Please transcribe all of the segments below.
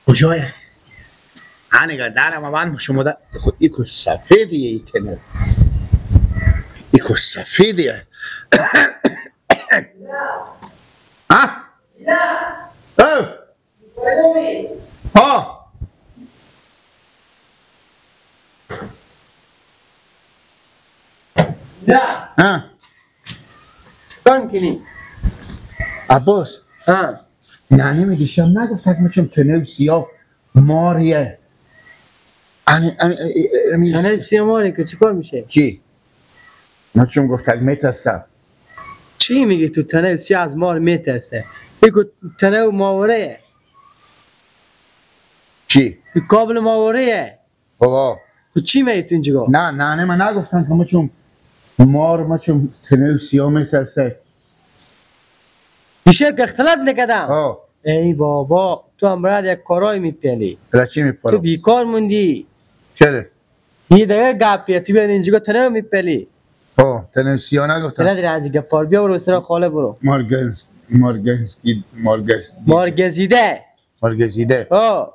کجایه؟ هنگه درم بند شما ده خود ایکو سفیدیه ای تنه ایکو سفیدیه. ها؟ او ها ها کار میکنی؟ عباس ها نه نمیگیشم نگفت میشم تنه سیاه ماریه. تنه سیاه ماریه که چیکار میشه؟ چی؟ من چون گفت میترسم. چی میگی تو تنه سیاه از مار میترسه؟ بگو تنه ماوره. چی؟ کابل ماوره. بابا تو چی میگی تو اینجا؟ نه نه نه من نگفتم که ما چون مار ما چون تنه سیاه میترسه. دیشه که اختلاط نکردم. ای بابا تو هم برای یک کارای میپلی. برای چی میپلم؟ تو بیکار موندی. چرا؟ یه دیگه گپیه تو بیاد اینجا تنه میپلی. تنه سیاه نگفتم. نداری از این گپار بیا برو سر خاله برو. مارگز مارگز مارگز مارگزیده. مارگزیده. آه.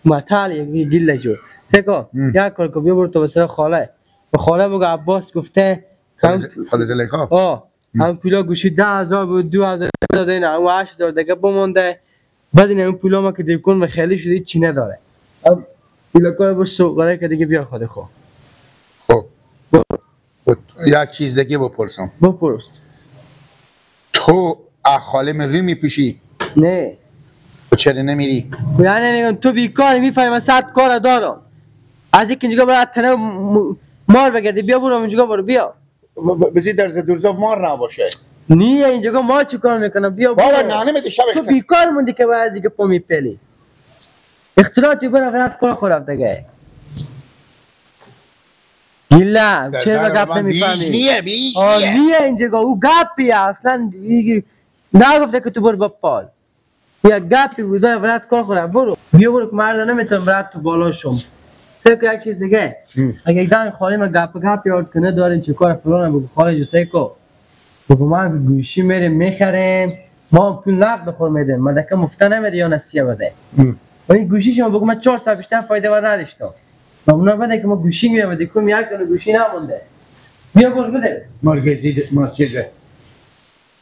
مطال یک گیله جو. سکو یک کار کو بیا برو تو سر خاله. به خاله بگو عباس گفته خاله زلیخا. آه. هم پولا گوشی 10,000 بود 2,000 داده نه اون 8,000 دیگه بمونده. بعد این اون پولا ما که دیکون و خیلی شده چی نداره. پولا کار باش سوق که دیگه بیا خود خو. خب یک چیز دیگه بپرسم. بپرس. تو خاله من روی میپوشی؟ نه. تو چرا نمیری؟ یعنی میگم تو بیکاری میفهمی من 100 کار دارم. از یک اینجا برای تنه مار بگردی بیا برو اینجا برو بیا. بزی در زدورزا مار نباشه. نیه اینجا مار چیکار میکنه بیا بابا نه نمیده شب تو بیکار موندی که باید از اینکه پا میپلی. اختلاطی برو غلط کار خورم دیگه. گیلا چرا گپ نمیفهمی؟ بیش نیه بیش نیه. نیه اینجا او گپیه اصلا نگفته که تو برو با پال. یک گپی بود غلط کار خورم برو بیا برو که مرد نمیتونم برات تو بالا شم. فکر یک چیز دیگه اگه یک دم خالی من گپ گپ یاد کنه داریم چه کار فلان بگو خاله جو سیکو بگو من گوشی میریم میخریم ما پول نقد خور میدیم من دکه مفته نمیده یا نسیه بده و این گوشی شما بگو من 4 سال بیشتر فایده بر نداشتم و اونا بده که ما گوشی میریم دیکم یک دونه گوشی نمونده بیا برو بده مارگزید مارچیزه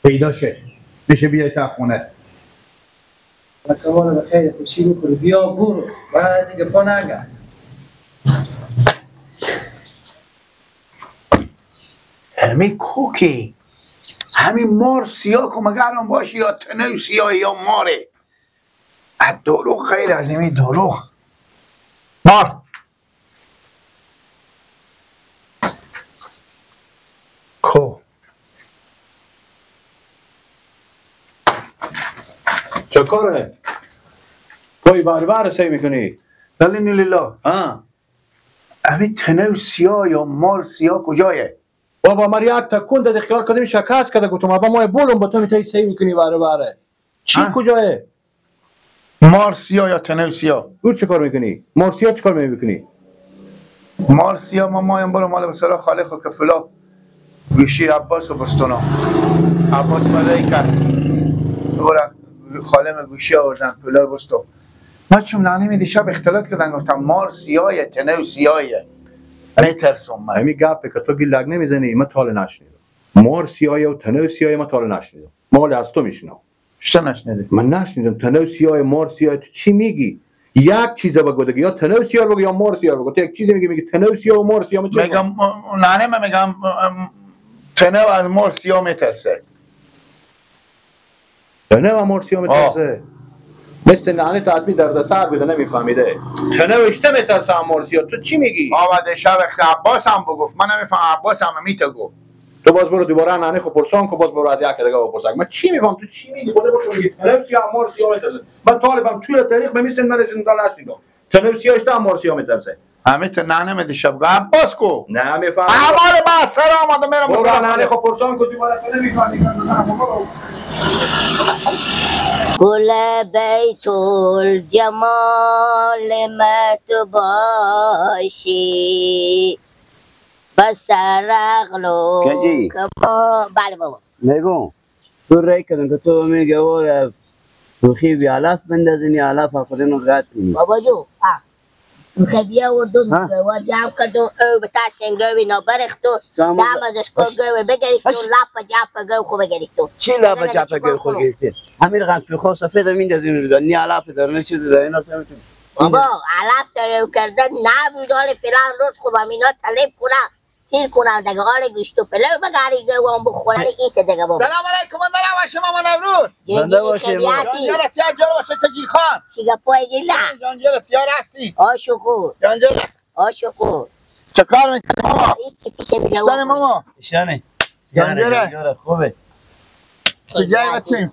پیدا شه میشه بیای تا خونه و کمال بخیر خوشی بخوری بیا برو بعد دیگه پا نگرد. همین کوکی همین مار سیاه که مگرم باشی یا تنه سیاه یا ماره از دروغ خیر از این دروغ مار کو چه کاره؟ پای بربر سی میکنی؟ بله نیلیلا. ها همین تنه سیاه یا مار سیاه کجایه؟ بابا ما یک تکون داده خیال کردیم شکست کرده گفتم بابا ما بولم با تو میتونی سی میکنی بره بره چی کجایه؟ مار سیاه یا تنه سیاه؟ او چه کار میکنی؟ مار سیاه چه کار میکنی؟ مار سیاه ما مایم برو مال بسرا خاله خو کفلا گوشی عباس و بستونا عباس برای کرد برو خاله من گوشی آوردن پولا بستو من چون نعنی میدی شب اختلاط کردن گفتم مار سیاهه تنه سیاهه میترسم من. همین گپه که تو گیلک نمیزنی من تا حالا نشنیدم. مار سیاهه و تنه سیاهه من تا حالا نشنیدم. مال از تو میشنم. چرا نشنیدی؟ من نشنیدم تنه سیاه مار سیاه تو چی میگی؟ یک چیز بگو دیگه یا تنه سیاه بگو یا مار سیاه بگو. تو یک چیزی میگی میگی تنه سیاه و مار سیاه من چی میگم؟ نه من میگم تنه از مار سیاه میترسه. تنه از مار سیاه میترسه؟ مثل نعنه تا حتمی دردسر بوده نمیفهمیده. تنه اشته میترسه مار سیاه تو چی میگی؟ آمده شب عباس هم بگفت من نمیفهم عباس هم میته گفت. تو باز برو دوباره نعنه خو پرسان کو باز برو از یک دیگه بپرس. من چی میفهم تو چی میگی؟ خودت بگو میگی تنه سیاه مار سیاه میترسه. من طالبم توی تاریخ به میسن نرسیدم تا نشنیدم. تنه سیاه اشته مار سیاه میترسه. همه تا نعنه میده شب عباس کو نه میفهم. اعمال با سر آمده میرم برو نعنه خو پرسان کو دوباره تو نمیفهمی. گل بیت الجمال مت باشی بسر عقل و کما. بله بابا میگم تو رای کردم که تو میگه او توخی بی علف بندازین یا علف خودن رو قطع کنی. بابا جو خبیه وردم و جمع کردم او به تاسنگوی نابرختو دم ازش گوی بگرفتو لپ جپ گوی خوب گرفتو. چی لپ جپ گوی خوب گرفتی؟ همین رقم پیخو سفید میندازین رو نی علف داره نه چیزی داره اینا میتونی. بابا علف داره کردن نبود حال فلان روز خوب همینا طلب کنم تیر کنم دیگه حال گوشت و پلو بگاری گوام بخورم ایت دیگه بابا. سلام علیکم من باشه ماما نوروز. زنده باشی. جان جان جان باشه تجی خان. چی گپای گیلا؟ جان جان تیار هستی؟ آ شکر. جان جان. آ شکر. چه کار میکنی ماما؟ هیچ پیش میگه. سلام ماما. اشانه. جان جان خوبه. چه بچیم؟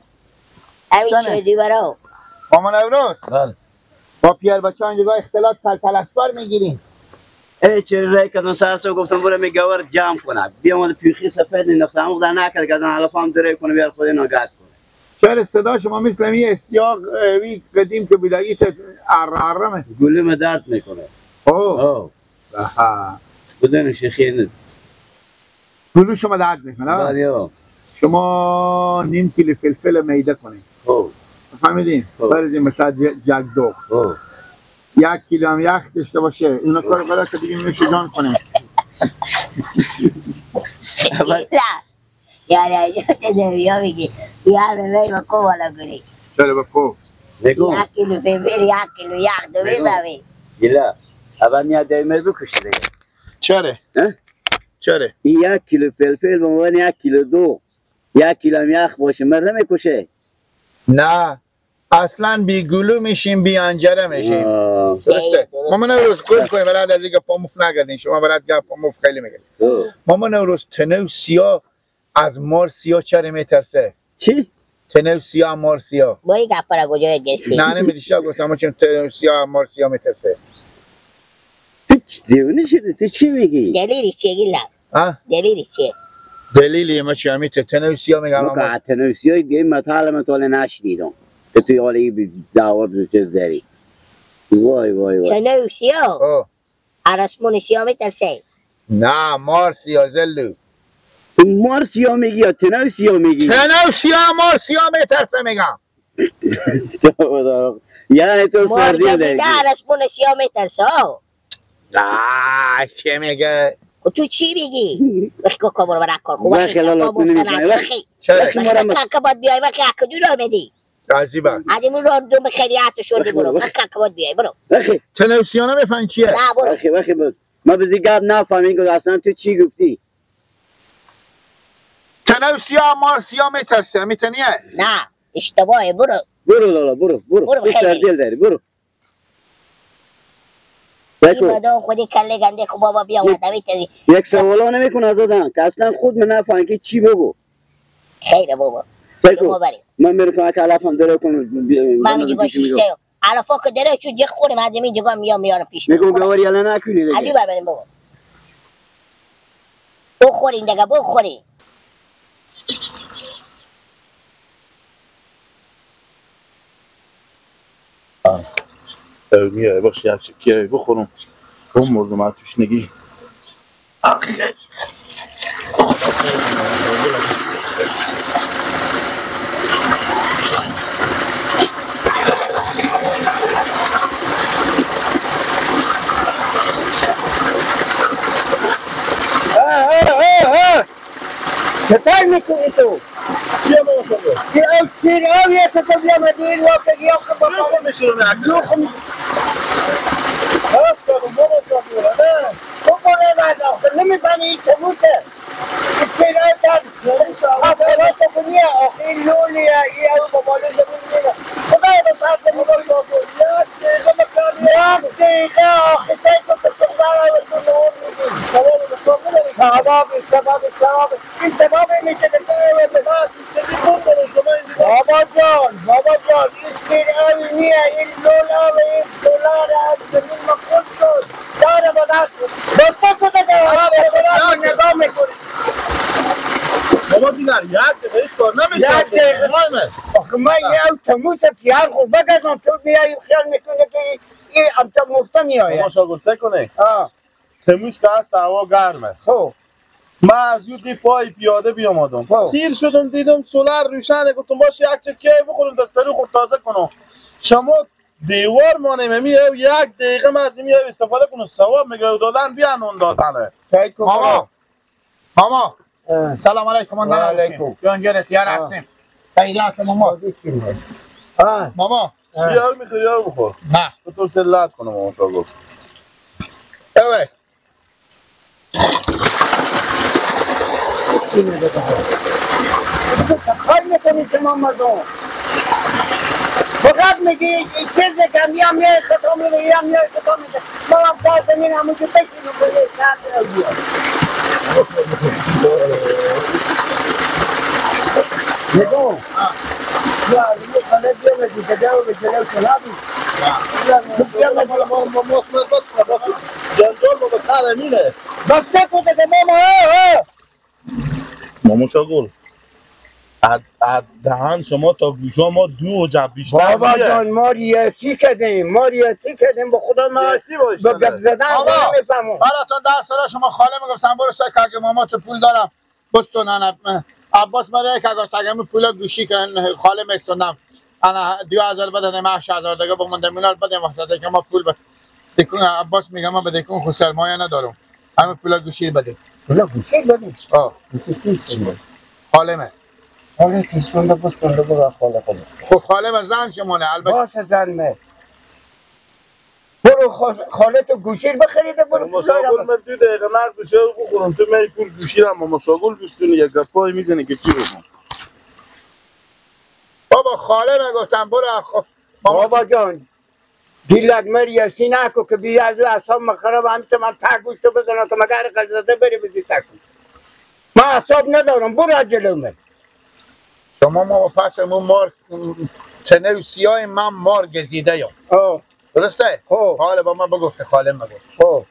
همین چه برو. ماما نوروز. بله. با پیر بچه اینجا اختلاط تل اسفار میگیریم. ای چه رای کردم سر سو گفتم برو می گور جمع کنم بیام پیخی سفید انداختم اون نکرد گردن علفام درای کنه بیار خود اینا قطع کنه. چرا صدا شما مثل می سیاق وی قدیم که بودگی اره گلوم درد میکنه. اوه آها بدون شیخی نیست. گلو شما درد میکنه؟ بله. شما نیم کیلو فلفل میده کنید. خب فهمیدین؟ برزیم مثلا جک دوغ. یک کیلو هم یخ داشته باشه اینا کار برای که دیگه میشه جان کنیم. یعنی چه میگی یار می با کو والا گری. چرا با کو؟ نگو یک کیلو فلفل یک کیلو یخ دو ببری. گیلا اول میاد دیمر بکشه دیگه. چرا؟ چرا؟ یک کیلو فلفل به عنوان یک کیلو دو یک کیلو هم یخ باشه مرد میکشه. نه اصلا بی گلو میشیم بی انجره میشیم. درسته. ماما نوروز قول کنیم برات از اینکه پاموف نگردین شما برات گپ پاموف خیلی میگه. ماما نوروز تنو سیاه از مار سیاه چرا میترسه؟ چی؟ تنو سیاه مار سیاه. با این گپ را کجا گرفتی؟ نه نمیدیشم گفتم چون تنو سیاه مار سیاه میترسه. تو دیوونه شدی تو چی میگی؟ دلیلی چیه گیلا؟ دلیلی چیه؟ دلیلی ما چی میته تنو سیاه میگم. ما تنو سیاه دیگه مطالب نشنیدم. که توی حالی دعوا چیز داری. وای وای وای. تنو سیاه؟ عرسمون سیاه میترسه؟ نه مار سیاه زلو. مار سیاه میگی یا تنو سیاه میگی؟ تنو سیاه مار سیاه میترسه میگم. یعنی تو سردی داری. مار عرسمون سیاه میترسه. نه چه میگه؟ تو چی میگی؟ وقتی که برو برا کار خوب وقتی لالا نمی‌کنی. چرا؟ وقتی باید بیای وقتی کجا رو بدی؟ عجیبه. عجیب رو دو خیریت شدی برو. وقتی که باید بیای برو. وقتی تنوسیانا میفهمی چیه؟ نه برو. وقتی وقتی ما بزی گپ نفهمیم که اصلا تو چی گفتی؟ تنوسیا مارسیا میترسه میتونیه؟ نه اشتباهه برو. برو لالا برو برو. برو سردیل داری برو. این بدون خودی کله گنده خب بابا بیا اومده میتونی. یک سوالا نمیکنه دادن که اصلا خود من نفهم که چی بگو. خیره بابا. شما بریم. من میرم که علفم داره کنم. من میگم شیشته. علفا که داره چون جه خورم از این جگا میام میارم پیش. میگم گواری الان نکنی دیگه. علی بر بریم بابا. بخورین دیگه بخورین. میای بخشی هرچی که بخورم اون مردم از توش نگی. چطور میکنی تو؟ چیه بابا شما؟ چیر آویه که تو بیا مدیر واقع یا که بابا لوخم تو برو بعد آخه نمیفهمی این تموسه چیر آو در آخرات کنیه آخه این لولیه این او بابالو زمین میره خدای به فرد نمیگوی یک دقیقه آخه سیکو که تو برای تو نور میگی سباب سباب سباب این سباب میشه که تو بابا جان بابا جان این سیر آبی نیه این لول آب این دلار از زمین ما خود شد داره با دست دوستا کده که نگاه میکنی بابا دیگر یک دقیقه هیچ کار نمیشه. یک دقیقه آخه من یه او تموس پیار خود بگزم تو میایی خیال میکنه که این امتا مفته میآید. بابا شاگل سه کنه تموس که هست هوا گرمه. خب من از یوتی پای پیاده بیامدم. تیر شدم دیدم سولر روشنه، گفتم باشه یک چکه بخورم دستری خود تازه کنم. شما دیوار مانیم می یک دقیقه من از این استفاده کنم ثواب میگه دادن بیا نون دادنه. ماما ماما سلام علیکم. و علیکم. جان جرت یار هستیم. تاییدات ماما. ماما یار میخوای یار بخور. نه تو سلات کنم ماما تا گفت. اوه خواهی میکنی شما مردم فقط میگی چیز کم یا میای خطا میره یا میای خطا میره. ما هم سر زمین همونجا بشینم به یه سر بیاد. نگو یا یه خاله بیا بگی که جاو به جلو سلابی جنجال بابا سر امینه بس نکن دیگه ماما. ماما شاگل از دهن شما تا گوشا ما دو و جب بیشتر. بابا جان ما ریاسی کردیم، ما ریاسی کردیم به خدا. ما با گپ زدن نمیفهمم. براتون 10 ساله شما خاله میگفتم برو سر که ماما تو پول دارم بستون. عباس مرا یک اگه تگم پول گوشی که خاله میستوندم انا 2000 بدن 8000 دیگه بمونده مینال بدم واسه که ما پول بده. عباس میگه من بده کن خو سرمایه ندارم همه پول گوشی بده. پول گوشی بده. آه خاله من خاله کشونده بسکنده برو خاله خود. خب خاله من زن شمانه البته. باشه زن من برو خاله تو گوشی بخریده برو. ماما من 2 دقیقه نقد گوشی رو بخورم تو می پول گوشی رو ماما شاگل بستونی یک گپای میزنی که چی بگم. بابا خاله من گفتم برو. بابا جان دیلک مریسی نکو که بی از اعصاب خراب همیشه من تک گوشتو بزنم که مگر قضاده بری بزی تک. من اعصاب ندارم برو از جلو من. شما ما پس مو مار تنه سیاه من مار گزیده یا درسته؟ حالا با من بگفته خاله من گفت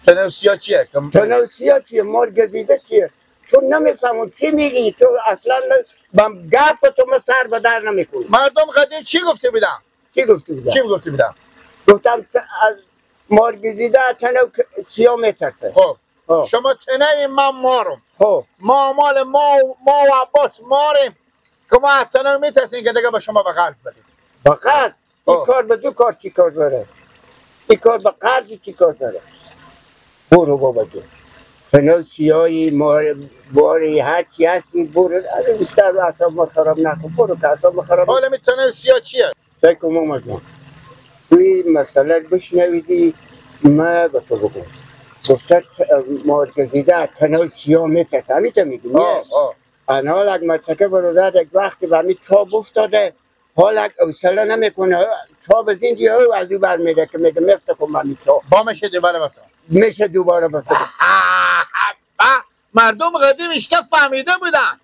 تنه سیاه چیه؟ تنه سیاه چیه؟ مار گزیده چیه؟ تو نمیفهمم چی میگی تو اصلا. با گپ تو من سر به در نمیکنی. مردم قدیم چی گفته بودن؟ چی گفته بودن؟ چی گفته بودن؟ گفتم از مار گزیده تنه سیاه میترسه. خب شما تنه من مارم. خب ما مال ما و عباس ماریم که ما از تنه میترسیم که دیگه به شما به قرض بدیم. به قرض؟ این کار به دو کار چی کار داره؟ این کار به قرض چی کار داره؟ برو بابا جون تنه سیاهی باری هر چی هستی برو. از بیشتر اعصاب ما خراب نکن برو که اعصاب ما خراب. حالا می تنه سیاه چیه؟ فکر کن ماما جون توی مسئله بشنویدی ما به تو بگم. گفته مار گزیده تنه سیاه میترسه. همیشه میگی انا حال متکه برادر یک وقتی به همی چاب افتاده حال حوصله نمیکنه چاب از این دیگه از او برمیره که میگه مفته کن همی چاب با میشه دوباره بفته میشه دوباره بفته. مردم قدیم اشته فهمیده بودن.